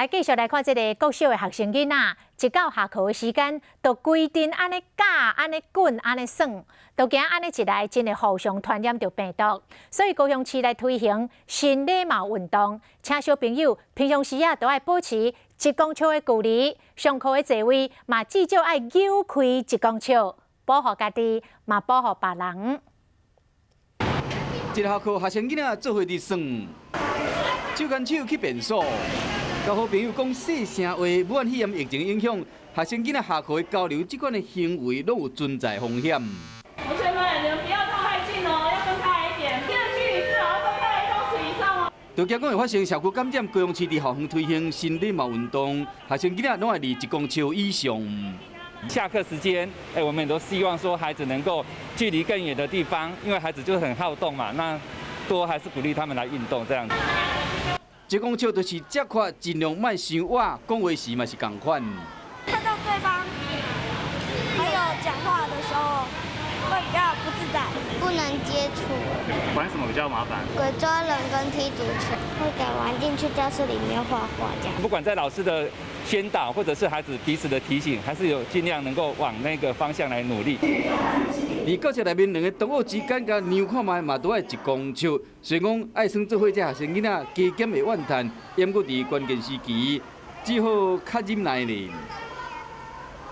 來繼續來看這个國小的學生囡仔，一到下課的時間，就規陣按呢咬、按呢滾、按呢耍，都驚按呢一來真會互相傳染著病毒。所以高雄市來推行新禮貌運動，請小朋友平常時啊都愛保持一公尺的距離，上課的座位嘛至少愛扭開一公尺，保護家己，嘛保護別人。一下課，學生囡仔做伙佇耍，手牽手去便所。佮好朋友講細聲話，武漢肺炎疫情影響，學生囡仔下課的交流，這款的行為攏有存在風險。同學們，你們不要靠太近哦，要分開一點，這個距離至少要分開1公尺以上哦。就驚講會發生社區感染，高雄市佇校園推行新禮貌運動，學生囡仔攏愛離1公尺以上。下課時間，哎，我們也都希望說孩子能夠距離更遠的地方，因為孩子就很好動嘛，那多還是鼓勵他們來運動這樣子。 1公尺就是遮寬，盡量莫傷倚，講話時嘛是仝款。看到對方還有講話的時候，會比較不自在，不能接觸。玩什麼比較麻煩？鬼抓人跟踢足球，會改玩進去教室裡面畫畫這樣。不管在老師的宣導，或者是孩子彼此的提醒，還是有盡量能夠往那個方向來努力。佇教室內面兩个同學之間，共量看覓嘛都愛1公尺。雖然講愛耍做伙這學生囡仔加減會怨嘆，毋過佇關鍵時期，只好較忍耐咧。